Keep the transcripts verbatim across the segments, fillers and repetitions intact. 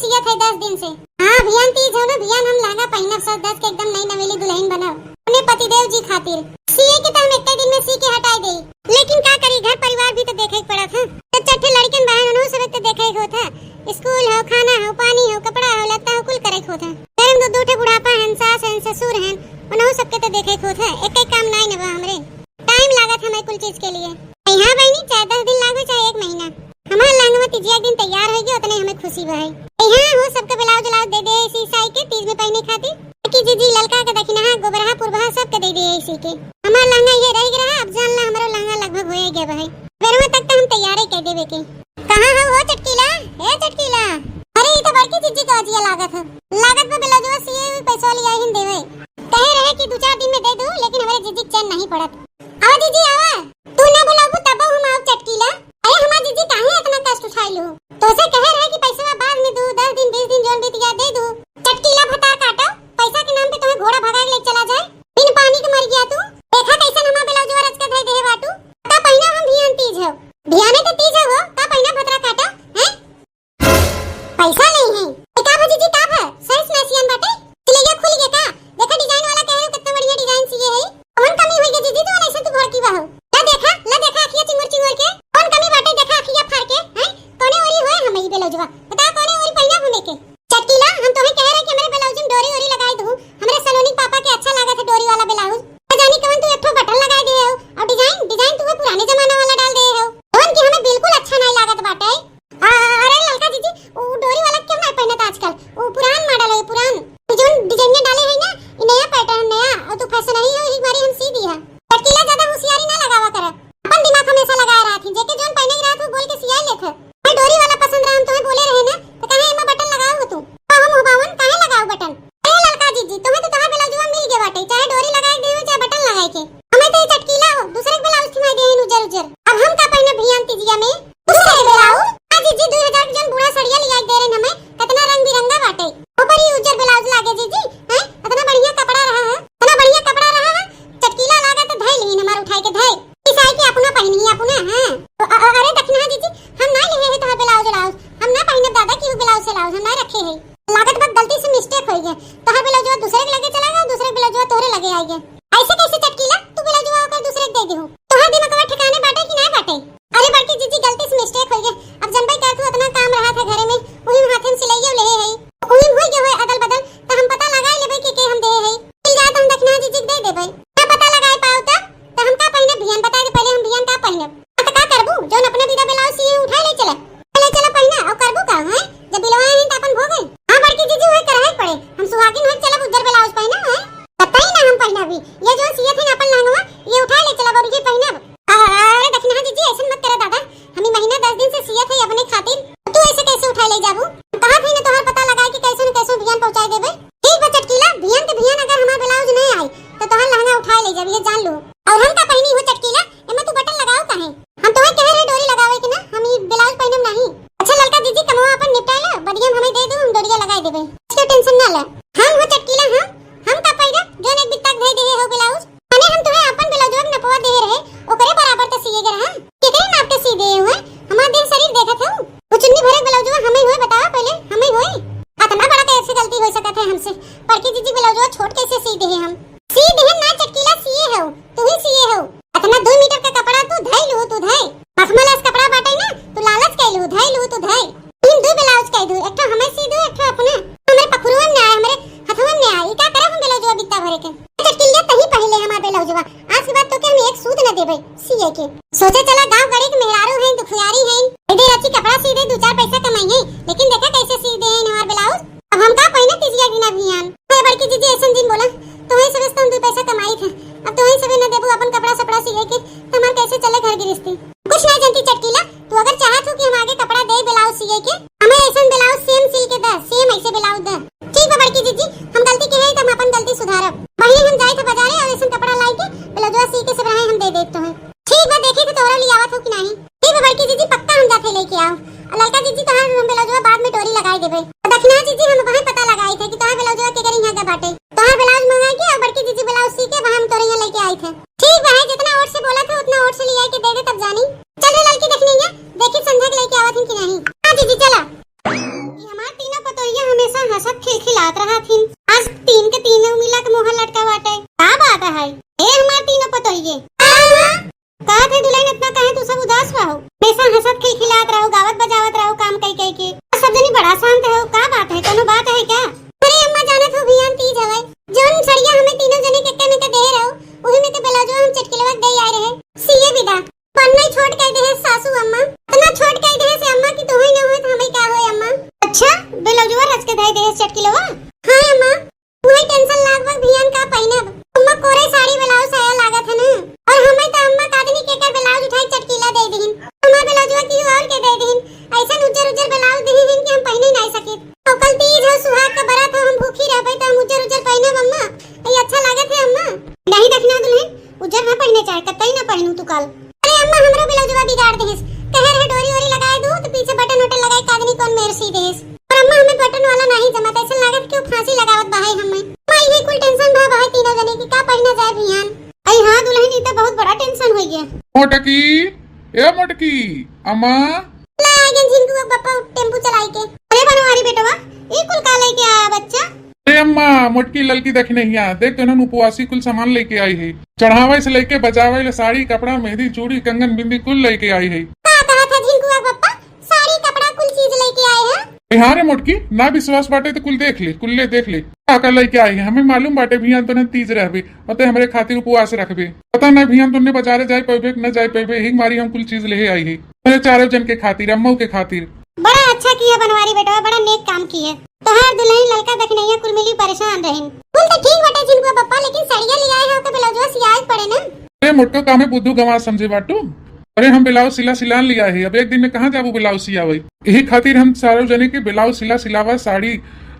सियत है दस दिन से। हाँ, भियान तीज हो ना, भियान हम लहंगा पहिनब, सज धज के एकदम नई नवेली दुलहिन बनब अपने पतिदेव जी खातिर। सिए के त हम एक्के दिन में सी के हटाई देई, लेकिन का करी, घर परिवार भी त देखे के पड़त है। त चार ठे लड़िकन बहन, उन्हों सब त देखे के होत है। स्कूल हो, खाना हो, पानी हो, कपड़ा हो, लत्ता हो, कुल करे के होत है। घर में दो, दो ठे बुढ़ापा हन, सास हन, ससुर हन, उन्हों सबके त देखे के होत है। एक एक काम नाई न बा हमरे। टाइम लागत हमें कुल चीज के लिए। हाँ बहिनी, चाहे दस दिन लागो, चाहे एक महीना, हमार लहंगवा तीजिया के दिन तैयार होइगे, उतने हमें खुशी बा है। यहाँ हो सबके ब्लाउज उलाउज दे दे इसी साई के तीज में पहने खातिर। कि जीजी ललका के दखिनहा, गोबरहा, पुरबहा सबके दे दे इसी के। हमार लहंगा ये रह गया, अब जान ला हमारो लहंगा लगभग होए गया बा है। बेरवा तक तो हम तैयार ही कर देवे के। कहाँ हो, हो चटकीला? ए चटकीला, अरे ई तो बड़की जीजी का अजिया लागत है। लागत बा ब्लाउजवा सिए हुई पैसा लिया ही देवे। कहे रहे कि दो चार दिन में दे दू, लेकिन हमारे जीजी के चैन नहीं पड़त। आवा जीजी, आवा। तू ना बुलाबू तब हम आउब चटकीला। अरे हमार जीजी काहे इतना कष्ट उठाइलू? तोसे कहे रहे कि पैसवा बाद में दू, दस दिन, बीस दिन जोन बीत गया दे दू। चटकीला भतार काटो, पैसा के नाम पे तुम्हें घोड़ा भगा के ले चला जाए। बिन पानी के मर गया तू। देखा कैसन हमार ब्लाउजवा रच के धई देहे बाटू। का पहिना हम भियान तीज हो? भियाने तो तीज हो, का पहिना भतरा काटो, हैं? पैसा नहीं है। ए, का भा जीजी, का भा? सही से ना सियान बाटे? सिलैया खुल गया का? देखा डिजाइन वाला कहे हो, कितना बढ़िया डिजाइन सिए है। कौन कमी होई गे जीजी, जो ऐसे तू भड़की बा हो? ला देखा, ला देखा अखिया चिंगुर चिंगुर के। कौन कमी बाटे, देखा अखिया फाड़ के, हैं? कौने ओरी होए हम ई ब्लाउजवा? बता कौने ओरी पहिना घूमे के? चटकीला, हम तोहे कहे रहे कि हमरे ब्लाउज में डोरी ओरी लगाई दू। हमरे सलोनी पापा के अच्छा लागत है डोरी वाला ब्लाउज। ना जानी कौन तू एक ठो बटन लगाई दे हो। और डिजाइन, डिजाइन तू वो पुराने जमाना वाला डाल दे हो। जौन कि हमें बिल्कुल अच्छा नहीं लागत बाटे। आ, अरे ललका जीजी, उ डोरी वाला क्यों ना पहनत आजकल? उ पुरान मॉडल है, पुरान। ई जौन डिजाइनिया डाले है ना, ई नया पैटर्न, नया, और तू फैशन ही हो, एक बारी हम सी दिया। चटकीला ज्यादा होशियारी ना लगावा कर, अपन दिमाग हमेशा लगाए रहत ही। जेके जौन पहने के रहत, वो बोल के सियाई लेत है। मैं डोरी वाला पसंद रहा, हम तुम्हें बोले रहे ना, तो कहे एमा बटन लगाओ हो तू। तो हम हो बावन, काहे लगाओ बटन? अरे ललका जीजी, तुम्हें तो तोहार ब्लाउजवा मिल गए बाटे, चाहे डोरी लगाए के देवे, चाहे बटन लगाए के। हमें तो ये चटकीला हो, दूसरे के ब्लाउज थमाई दे उजर उजर। अब हम का पहिने भियान तीजिया में? दूसरे के ब्लाउज? हाँ जीजी, दो हजार के जौन बूढ़ा सड़िया लिया के दे रहे हमें, कितना रंग बिरंगा बाटे। ऊपर ही उजर ब्लाउज लागे जीजी, हैं? इतना बढ़िया कपड़ा रहा है, इतना बढ़िया कपड़ा रहा है। चटकीला लागा तो धई लीन हमार उठाई के धई। ई साई के अपना पहिनी, अपना, हाँ। अ-, अ-, अरे दखिनहा जीजी, हम ना लेहे है तोहार ब्लाउज उलाउज, हम ना पहिनब दादा की ब्लाउज से लाउज, हम ना रखे है। लागत बा गलती से मिस्टेक होई गए। तोहार ब्लाउजवा दूसरे के लगे चला गया, दूसरे के ब्लाउजवा तोहरे लगे आई गए। ऐसे कैसे चटकीला, तू ब्लाउजवा ओकर दूसरे के दे देहू? तोहार दिमागवा ठिकाने बाटे कि ना बाटे? अरे बड़की जीजी, गलती से मिस्टेक होई गए। अब जनबे कर तू इतना काम रहा था घरे में, वही में हाथे में सिलैया लेहे है, वही में होई गए होए अदल बदल, तो हम पता लगा लेबे कि के हम देहे है। मिल जाए तो हम दखिनहा जीजी के दे देबे। ना पता लगाए पाओ तब, तो हम का पहिने भियान बता दे पहले हम भियान का पहिने। हाँ, तो का करबू? जौन अपने बिदा ब्लाउज सिए उठा ले चला। ले चला पहिना, और करबू का, हैं? जब बिलवा है तो अपन भोगे। हाँ, बड़की जीजी, वही करहे पड़े। हम सुहागिन होई चलब उज्जर ब्लाउज पहिना, हैं? कतई ना हम पहिना भी। ये जौन सियत है ना अपन लहंगवा, ये उठा ले चलब और ये पहिनब। अरे दखिनहा जीजी, ऐसन मत करे दादा। हम ई महीना दस दिन से सियत है अपने खातिर। तू ऐसे कैसे उठा ले जाबू? कहा थी ना तोहार पता लगाए कि कैसे न कैसे भियान पहुँचाए देबे। ठीक बा चटकीला, भियान के भियान अगर हमार ब्लाउज नहीं आई, तो तोहार लहंगा उठा ले जाबी, ये जान लो। और हम का पहिनी हो चटकीला, एमे तू बटन लगाओ काहे? हम तोहे कहे रहे डोरी लगावे के ना, हम ई ब्लाउज पहिनब नाही। अच्छा ललका जीजी, कमवा अपन निपटा लो, बदिया में हमें दे दो, हम डोरिया लगाए देबे। इसके टेंशन ना ले। हम हो चटकीला, हम, हम का पहिनब, जौन एक बित्ता के धई देहे हो ब्लाउज? माने हम तोहे अपन ब्लाउजवा के नपवा देहे रहे, ओकरे बराबर तो सिए के रहा। केकरे नाप के सी देहे हुए? हमार देह शरीर देखत हो? वो चुन्नी भरे ब्लाउजवा हमें हुए, बतावा पहले, हमें हुए? इतना बड़ा कैसे गलती हो सकत है हमसे? बड़की जीजी ब्लाउजवा छोट कैसे सी देहे हम? सी देहे ना चटकीला, सिए हो, तू ही सिए हो। इतना दो मीटर का कपड़ा तू धई लू, तू धई। मखमल अस कपड़ा बाटे ना, तू लालच कई लू, धई लू, तू धई। तीन दो ब्लाउज कई दू, एक ठो हमें सी दू, एक ठो अपने। हमरे पखुरुआ में आए, हमरे हथवा में आए, ई का करब हम ब्लाउजवा बित्ता भरे के? चटकीला तही पहले हमार ब्लाउजवा, आज के बाद तोके हम एक सूत न देबे सिए के। सोचे चला गाँव गड़ी के मेहरारू हैं, दुखियारी हैं, इधर अच्छी कपड़ा सी दे, दो चार पैसा कमाई है, लेकिन देखा कैसे सी दे हैं हमार ब्लाउज। अब हम का पहिने तीजिया के दिना भियान? हे बड़की जीजी, ऐसन जिन बोला, तोहे सबे से तो हम दो पैसा कमाई थे, अब तोहे सबे न देबू अपन कपड़ा सपड़ा सिए के, तो हमार कैसे चले घर गृहस्थी? कुछ ना जानती चटकीला, तू अगर चाहत हो कि हम आगे कपड़ा दे ब्लाउज सिए के, हमें ऐसन ब्लाउज सेम सिल के द, सेम ऐसे ब्लाउज द। ठीक बा बड़की जीजी, हम गलती के है तो हम अपन गलती सुधारब। बहिनी हम जाए थे बाजारे और ऐसन कपड़ा लाई के ब्लाउजवा सी के सब रहे हम दे देत तोहे। ठीक बा, देखी थे तोहरा लिए आवत हो कि नाही। ठीक बा बड़की जीजी, पक्का हम जाते लेके आओ। और ललका जीजी तोहार हम ब्लाउजवा बाद में डोरी लगाई देबे। और दखिनहा जीजी हम वहीं पता लगाई थे कि तोहार ब्लाउजवा के करी यहाँ का बाटे। तोहार ब्लाउज मंगाई के और बड़की जीजी ब्लाउज सी के वहाँ हम तोरे यहाँ लेके आई थे। ठीक बा, है जितना ओट से बोला था उतना ओट से ले आई के दे दे तब जानी। चल रे ललकी दखिनहा, देखी संझा के लेके आवत हैं कि नाही। हाँ जीजी चला। ये हमार तीनों के। सब जनी बड़ा शांत है, का बात है, कोनो बात है क्या? अरे अम्मा, जानत हो भियान तीज हवे, जौन सड़िया हमें तीनों जने के, के में के दे रहो, वही में के ब्लाउजवा हम चटकिलवा के दे आए रहे, सिए बिदा। पन्ना ही छोट कह दे है सासू अम्मा, इतना छोट कह दे है से अम्मा की तो होई ना होई तो हमें क्या होई अम्मा। अच्छा, ब्लाउजवा रच के दे दे है चटकिलवा? हाँ अम्मा, वही टेंशन लाग बा भियान का पहिनब। अम्मा कोरे साड़ी ब्लाउज साया लागत है ना, और हमें तो अम्मा कादनी के कर ब्लाउज उठाई चटकीला दे दीन, हमार ब्लाउजवा की और के दे दीन। ऐसा उज्जर उज्जर ब्लाउज दीन कि हम पहिने नहीं सकित। और कल तीज है, सुहाग का बरात है, हम भूखी रहबे तो हम उज्जर उज्जर पहिनब अम्मा, ये अच्छा लागत है अम्मा? नहीं दखिना दुल्हन, उज्जर ना पहिने चाहे, कतई ना पहिनू तू कल। अरे अम्मा, हमरो ब्लाउजवा बिगाड़ देहिस। कहे रहे डोरी ओरी लगाए दू, तो पीछे बटन वटन लगाए, कादनी कौन मेर सी देहिस। और अम्मा, हमें बटन वाला नहीं जमत, ऐसा लागत कि वो फांसी लगावत बा है हमें। माई, ये कुल टेंशन भा बा है तीनों जने की, का पहिना जाए भियान। अई हाँ दुल्हन, ई तो बहुत बड़ा टेंशन हो गया। मोटकी, ए मोटकी, अम्मा। ला आ गए झिनकू के पप्पा टेम्पू चलाई के। अरे बनवारी बेटवा, ई कुल का लेके आया बच्चा? अरे अम्मा, मोटकी ललकी दखिनहिया, देख तो इन्हन उपवासी कुल सामान लेके आई है। चढ़ावे से लेके बजावे ले साड़ी, कपड़ा, मेहंदी, चूड़ी, कंगन, बिंदी कुल लेके आई है। का कहा था झिनकुआ के पप्पा? साड़ी, कपड़ा, कुल चीज लेके आए हैं? ए हाँ रे मोटकी, ना विश्वास बाटे तो कुल देख ले, कुल ले देख ले। का का लेके आई है? हमें मालूम बाटे भियान तो न तीज रहबे, अते हमरे खातिर उपवास रखबे। पता ना भियान तो न बाजारे जाए पैबे कि न जाए पैबे, यही मारी हम कुल चीज ले आई है। अरे चारों जन के खातिर, अम्मऊ के खातिर। बड़ा अच्छा किया बनवारी बेटवा, बड़ा नेक काम किया। तोहार दुल्हन ललका दखिनैया कुल मिली परेशान रहिन। कुल तो ठीक बाटे झिनकुआ पप्पा, लेकिन सड़िया ले आए हो तो ब्लाउजवा सियाए पड़े ना। अरे मोटको, कामे बुद्धू गंवार समझे बाटू? अरे हम ब्लाउज सिला सिलान ले आए है, अब एक दिन में कहाँ जाबू ब्लाउज सियावे? यही खातिर हम सार्वजनिक के ब्लाउज सिला सिलावा, साड़ी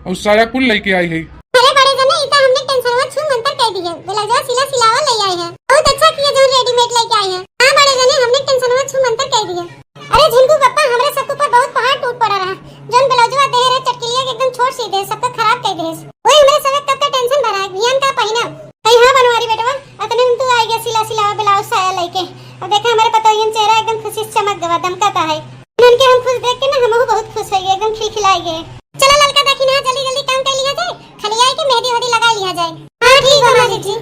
और साया कुल लेके आई है। अरे बड़े जने, इता हमने टेंशनवा छू मंतर कह दिए, ब्लाउजवा सिला सिलावा ले आए है। बहुत अच्छा किया जो रेडीमेड लेके आए है। हाँ बड़े जने, हमने टेंशनवा छू मंतर कह दिए। अरे झिनकू पप्पा, हमरे सबके ऊपर बहुत पहाड़ टूट पड़ा रहा। जौन ब्लाउजवा दे रहे चटकिलिया के एकदम छोट सी दे, सबका खराब कर दे। वही हमरे सब कब का टेंशन भरा है, भियान का पहिना। अई हाँ बनवारी बेटवा, अतने में तू आई गया सिला सिलावा ब्लाउज साया लेके। अब देखा हमारे पतोहियन चेहरा एकदम खुशी से चमक गवा, दमकता है। इनके हम खुश देख के ना हमहू बहुत खुश हो गए, एकदम खिलखिलाए गए। चला ललका दखिनहा, जल्दी जल्दी काम कर लिया जाए, खलियाई के मेहंदी वेहंदी लगा लिया जाए। हाँ ठीक बा माँ जी।